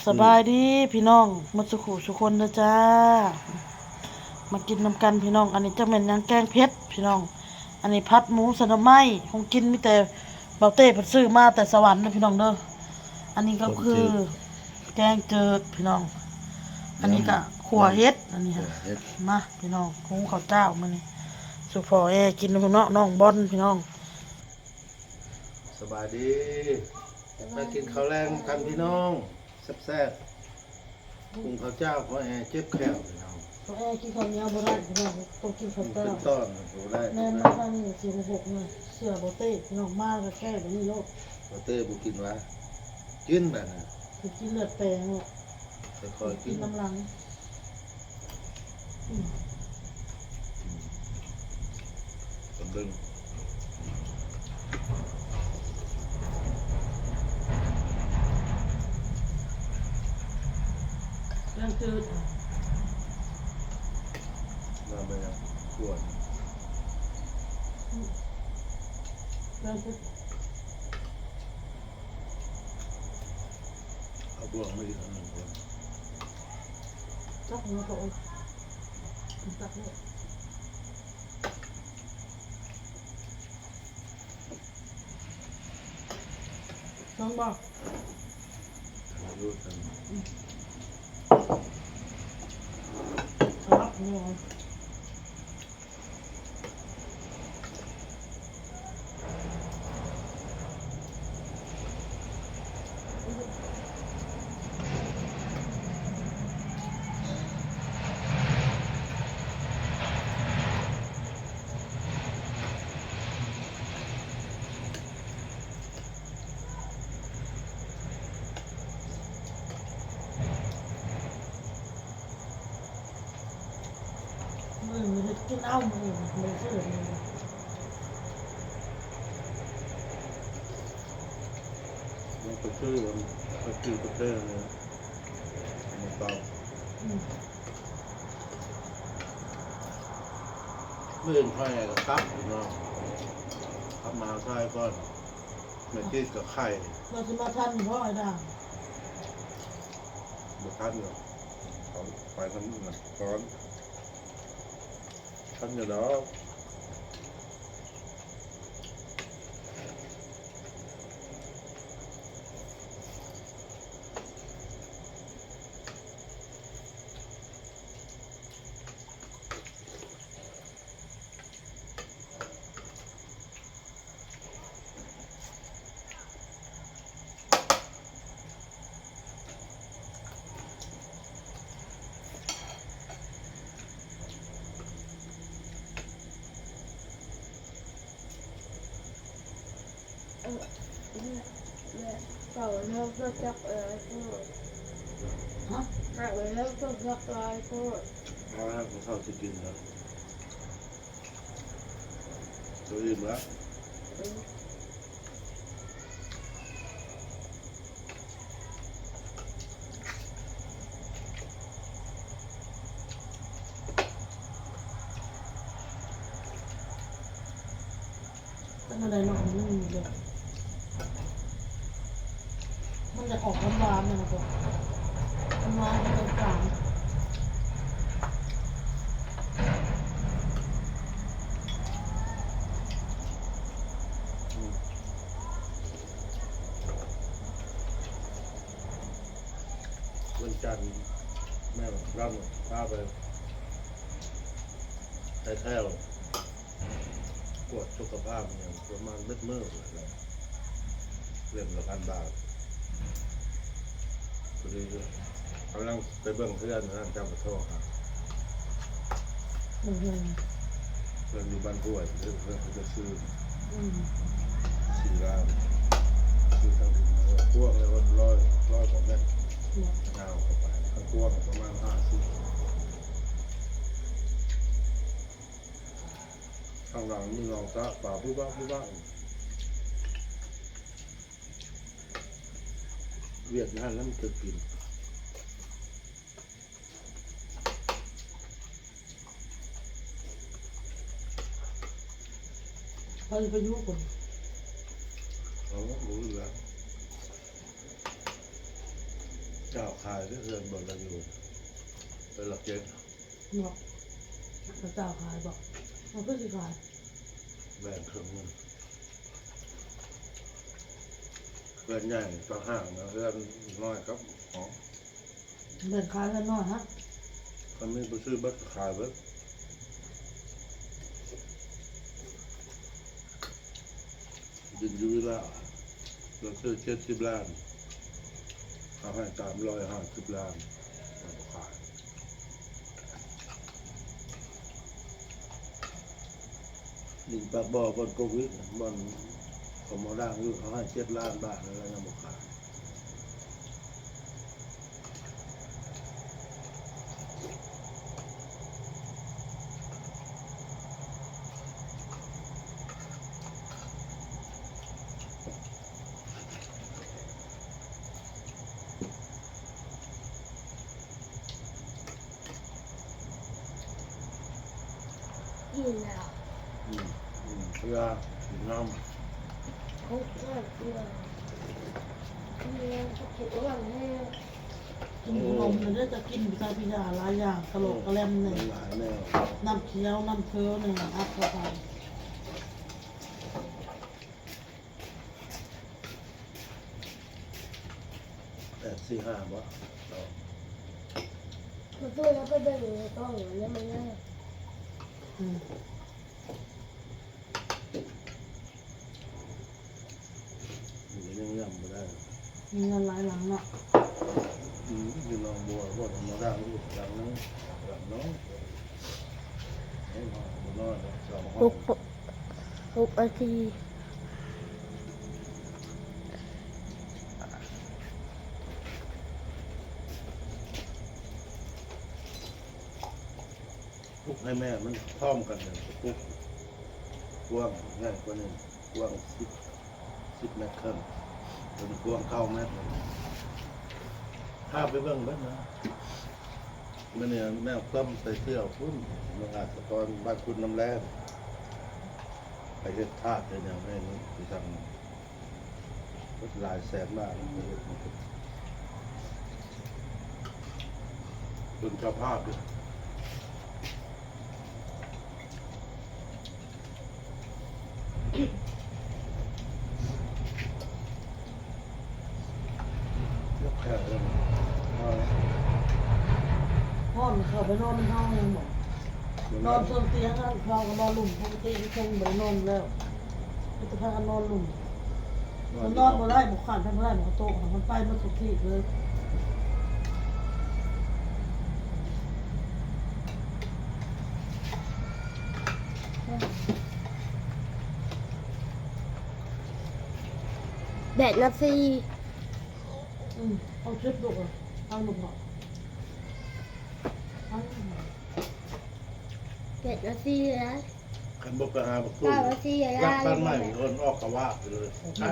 ສະບາຍດີພີ່ນ້ອງໝົດສູ່ຄູ່ສູ່ຄົນເດີຈ້າ ມາກິນນຳກັນພີ່ນ້ອງ. ອັນນີ້ຈັກແມ່ນຫຍັງ ແກງເຜັດພີ່ນ້ອງ. ອັນນີ້ຜັດໝູໃສ່ໜໍ່ໄມ້ ຂອງກິນມີແຕ່ເບົາເຕ້ເພິ່ນຊື້ມາແຕ່ສະຫວັນເດີພີ່ນ້ອງເດີ. ອັນນີ້ກໍຄືແກງຈືດພີ່ນ້ອງ. ອັນນີ້ກໍຂົ້ວເຫັດ ອັນນີ້ ມາພີ່ນ້ອງ ຫຸງເຂົ້າເຈົ້າມື້ນີ້ສູ່ພໍ່ແອກິນເນາະ ນ້ອງບອນພີ່ນ້ອງ. ສະບາຍດີ ມາກິນເຂົ້າແລງນຳກັນພີ່ນ້ອງ ແຊບໆ. ຫຸງເຂົ້າເຈົ້າ ພໍ່ແອເຈັບແຂ້ວພີ່ນ້ອງ. ພໍ່ແອກິນເຂົ້າໜຽວບໍ່ໄດ້ພີ່ນ້ອງ ຕ້ອງກິນເຂົ້າເຈົ້າ ເປັນຕອນບໍ່ໄດ້. ແມ່ນມາທາງນີ້ສີ່ຫົກຫົກນະ ເຊື່ອບໍ່ເຕ້ພີ່ນ້ອງ ມາກໍແກ້ແບບນີ້ໂລດ. ບໍ່ເຕ້ບໍ່ກິນຫວາ ກິນບາດນະ ຄືກິນເລືອດແປງໂລດ. ຄ່ອຍໆກິນ ກິນນຳຫຼັງ. ອືມ ອືມ ກຳເບິ່ງ ແກງຈືດ ນ້ຳໄປຍັງ ຂວດ ອືມ ແກງຈືດ. ເອົາບ່ວງມາອີກອັນໜຶ່ງກ່ອນ ຈັກຫົວໂຕ ຈັກໂລດ ເບິ່ງບໍ່ ຖ່າຍຮູບກັນ ອືມ ສະຫຼັບຫົວ. ມື້ອື່ນເຮັດກິນເອົາ ມື້ອື່ນບໍ່ໄດ້ຊື້. ເຮົາໄປຊື້ອັນ ໄປຊື້ປະເທດນີ້ ເອົາມາຕຳ. ອືມ ມື້ອື່ນຂ້ອຍກໍກັບພີ່ນ້ອງ ກັບມະຫາໄຊກ່ອນ. ແມ່ຈີດກໍໄຂ່ ວ່າຊິມາທັນບໍ່ອ້າຍດາ? ບໍ່ທັນດອກ ເຂົາໄປທາງນັ້ນກ່ອນ ທັນຢູ່ດອກ. ເອີ ແມ່ ເຂົາເລີ່ມຮູ້ຈັກຫຼາຍໂພດ ຮະ ເຂົາເລີ່ມຮູ້ຈັກຫຼາຍໂພດ ເອົາແລ້ວ ເຂົາຊິກິນແລ້ວ. ໂຕອີ່ມລະ ເປັນແນວໃດເນາະ ມັນເລີຍ ມັນຈະອອກຫວານໆ ແມ່ນບໍ່? ຫວານໆ ເປັນກາງໆ. ວັນຈັນ ແມ່ລຳພາໄປ ໄປແຖວ ກວດສຸຂະພາບຫຍັງປະມານເບິດມື້ພຸ້ນແຫຼະ ເຫຼັ້ມລະພັນບາດ. ພໍດີກຳລັງໄປເບິ່ງເຮືອນນັ້ນ ເຈົ້າກໍໂທຫາ ເຮືອນ ເຮືອນຢູ່ບ້ານຫ້ວຍ ເຮືອນ ເຮືອນເຂົາເຈົ້າຊື້ ອືມ ສີ່ລ້ານ ຊື້ທັງດິນທັງກວ້າງແລ້ວ ຮ້ອຍ ຮ້ອຍກວ່າແມັດ ເນາະ ຍາວເຂົ້າໄປ ທັງກວ້າງປະມານຫ້າສິບ. ທາງຫຼັງມີໜອງສະປາບຸບບັບບຸບບັບ. ວຽກນັ້ນແລ້ວມັນຈະກິນ ໃຜໄປຢູ່ພຸ້ນ ເອົາ ບໍ່ຮູ້ແລ້ວ. ເຈົ້າ ຂາຍເດີ ເຮືອນບ່ອນລະຢູ່ ເຮືອນລະເຈັດ ເນາະ ເຂົາເຈົ້າຂາຍບໍ່? ມັນຄືຊິຂາຍ ແບ່ງເຄິ່ງໜຶ່ງ ເຮືອນໃຫຍ່ຕ່າງຫາກນະ ເຮືອນນ້ອຍກັບຫອ ແບ່ງຂາຍກັນໜ້ອຍຮະ ຄັນມີຜູ້ຊື້ເບິດກໍຂາຍເບິດ ດິນຢູ່ວິລະ ລາວຊື້ເຈັດສິບລ້ານ ເອົາໃຫ້ສາມຮ້ອຍຫ້າສິບລ້ານ ລາວບໍ່ຂາຍ. ດິນປາກບໍ່ ບ່ອນກົກວິກ ບ່ອນເຂົາມາລ້າງຢູ່ ເຂົາໃຫ້ເຈັດລ້ານບາດ ແລ້ວຍັງບໍ່ຂາຍ. ອີ່ແລ້ວ ອືມ ອືມ ເພື່ອກິນນ້ຳ ເອົາເພື່ອ ເພື່ອ ເພື່ອ ກິນຂະໜົມ ໂອ້ ແລ້ວຈະກິນຕາພິຍາຫຼາຍຢ່າງ ກະຫຼອກກະແລັມນີ້ ມັນຫຼາຍແນວ ນ້ຳຂຽວ ນ້ຳເຂີນີ້ ອັດເຂົ້າໄປ. ແປດສີ່ຫ້າບໍ່? ເອີ ມາເປີດ ເຮົາໄປເບິ່ງໃນກ້ອງ ມັນຍັງບໍ່ໄດ້ ອືມ ມັນຍັງຍັງບໍ່ໄດ້ ມີເຮືອນຫຼາຍຫຼັງເນາະ ອືມ ຢູ່ໜອງບົວ ບໍ່ທຳມະດາ ຢູ່ຫຼັງໜຶ່ງ ຫຼັງນ້ອຍ ເອີ ບໍ່ນ້ອຍດອກ ສອງຫ້ອງ ຫົກນາທີ ປຸກໃຫ້ແມ່ມັນພ້ອມກັນ ແລ້ວປຸກກວ້າງໃຫຍ່ກວ່ານີ້ ກວ້າງສິບ ສິບແມັດເຄິ່ງ ຕົວນີ້ກວ້າງເກົ້າແມັດ ພາໄປເບິ່ງເບິດນະ. ມື້ນີ້ແມ່ຄວາມໃສ່ເສື້ອພຸ້ນ ເມືອງອາດສະກອນ ບ້ານຄຸນນ້ຳແລນ ໄປເຮັດທາດເຮັດຫຍັງໃຫ້ ຢູ່ທາງ ເບິດຫຼາຍແສນບາດ ໄປເຮັດ ເປັນເຈົ້າພາບຢູ່. ຮ້ອນເຂົ້າໄປນອນນຳເຮົາຍັງບໍ່ ນອນເທິງຕຽງ ເຮົາກໍນອນລຸ່ມ ປົກກະຕິຄົງບໍ່ໄດ້ນອນແລ້ວ ມີແຕ່ພາກັນນອນລຸ່ມ ມັນນອນບໍ່ໄດ້ ບໍ່ຂານໄປບໍ່ໄດ້ ມັນກໍໂຕະ ມັນໄປໝົດທຸກທີ່ເລີຍ. ແບດນາທີ ອືມ ເອົາເຈັບລູກ ເອົາລູກເນາະ ເອົາ ແບດນາທີແລ້ວ ຄັນບໍ່ໄປຫາບັກຕູ ເກົ້ານາທີ ລັກບ້ານໃໝ່ ເພິ່ນອອກກະວາດໄປເລີຍ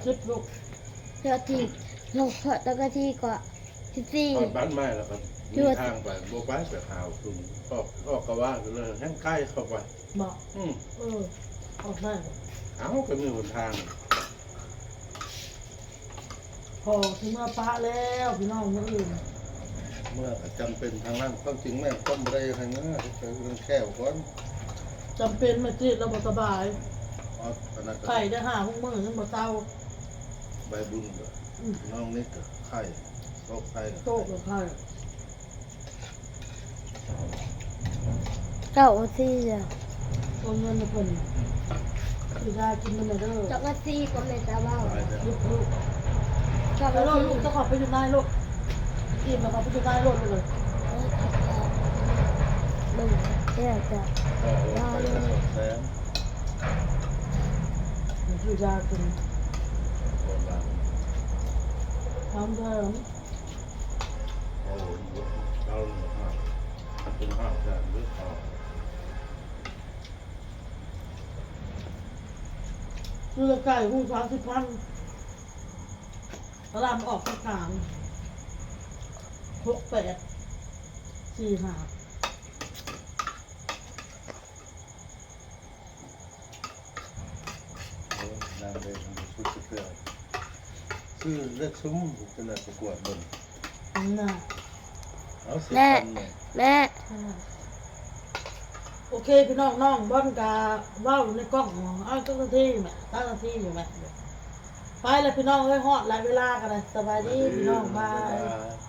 ເຈັບລູກ ເຈົ້າທີ່ ເພາະເຈົ້າໜ້າທີ່ກໍ ສິບສີ່ ຮອດບ້ານໃໝ່ແລ້ວກໍມີທາງໄປ ບໍ່ໄປ ໄປຫາເພິ່ນ ອອກ ອອກກະວາດໄປເລີຍ ແຮ່ງໃກ້ເຂົ້າໄປ ບໍ່ ອືມ ເອີ ອອກໄດ້ ເອົ້າ ກໍມີຫົນທາງ ພໍ່ຊິເມືອປະແລ້ວ ພີ່ນ້ອງ ມື້ອື່ນ ເມືອກໍຈຳເປັນທາງນັ້ນ ຄວາມຈິງແມ່ນຄວາມບໍ່ໄດ້ໃຫ້ເມືອ ເຮັດໃຫ້ເລື່ອງແຂ້ວກ່ອນ ຈຳເປັນ ແມ່ຈີດລາວບໍ່ສະບາຍ ອໍ ອັນນັ້ນກໍ ໄຂ້ໄດ້ຫ້າຫົກມື້ຍັງບໍ່ເຊົາ ໃບບຸນກໍ ອືມ ນ້ອງນິດກໍໄຂ້ ໂຕກໄຂ້ກໍ ໂຕກກໍໄຂ້ ເກົ້ານາທີແລ້ວ ໂອນເງິນໃຫ້ເພິ່ນ ຊື້ຢາກິນນຳແດ່ເດີ ເຈົ້າໜ້າທີ່ກໍແມ່ນຕາເວົ້າ ເຈົ້າໜ້າທີ່ ໄປໂລດລູກ ເຈົ້າເຂົ້າໄປຢູ່ໃນໂລດ ອີ່ມແລ້ວເຂົ້າໄປຢູ່ໃນໂລດເລີຍ ເບິ່ງແລ້ວຈະ ຊື້ຢາກິນ ທາງເດີມ. ໂອ້ ເຈົ້າເປັນຫ້າແສນເດີເຂົາ ຊື້ໄກ່ ຮູ້ ສາມສິບພັນ ຕະຫຼາດອອກກາງ ຫົກແປດສີ່ຫ້າ. ໂອ້ຍ ນາງເລກມັນບໍ່ສຸດຈັກເທື່ອ ຊື້ເລກຊຸມ ຈັ່ງໃດໄປກວດເບິ່ງ ນະ ເອົາຊິ ແມ່ ແມ່ ໂອເຄພີ່ນ້ອງ ນ້ອງບອນກະເວົ້າໃນກ້ອງ ເອົາຈັກນາທີແມ່ ຈັກນາທີຢູ່ແມ່ ໄປລະພີ່ນ້ອງເອີຍ ຮອດລະເວລາກໍໄດ້ ສະບາຍດີພີ່ນ້ອງ ບາຍ.